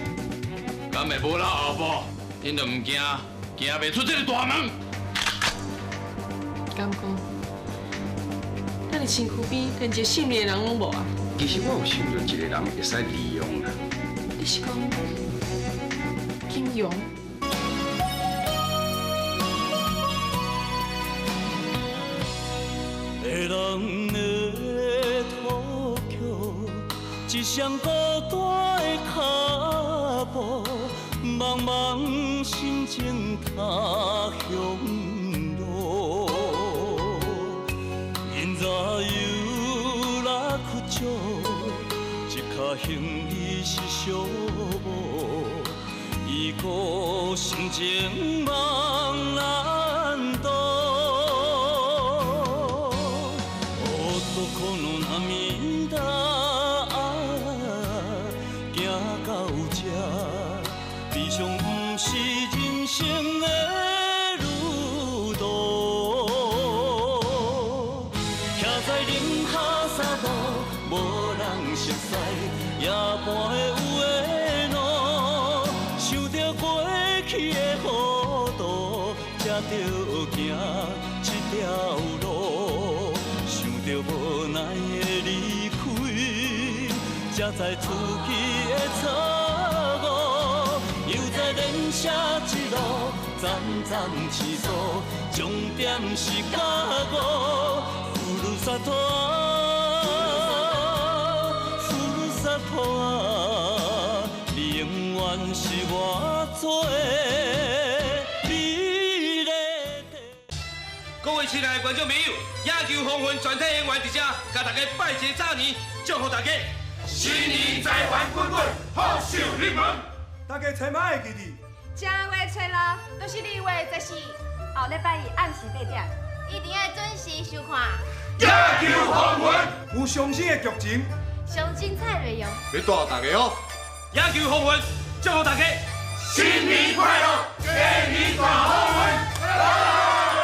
敢会无留后步？恁就毋惊，行袂出这个大门。敢讲，咱的身躯边连一个信任的人拢无啊？其实我有想著一个人会使利用啦。你是讲金庸？别人的土桥，一双孤单的脚步，茫茫心情他乡路。因早有来缺少，一跤行李是寂寞，伊孤心情梦难渡。男の涙行到这，悲伤不是人生的旅途。徛在林下沙路，无人熟似，夜半的有的路，想著过去的糊涂，才著行这条路。想著无奈的离开，才知自己的错误。犹在连写一路，层层起诉，终点是觉悟。ふるさと啊，ふるさと啊，你永远是我最美丽的。各位亲爱的观众朋友，野球风云全体演员伫遮，共大家拜一个早年，祝福大家新年财源滚滚，福寿临门。大家千万会记得，正月初六就是2月14，后礼拜一暗时8点，一定爱准时收看。野球风云有上新的剧情，上精彩内容，欲带大家哦。野球风云，祝福大家新年快乐，鸡年大好运。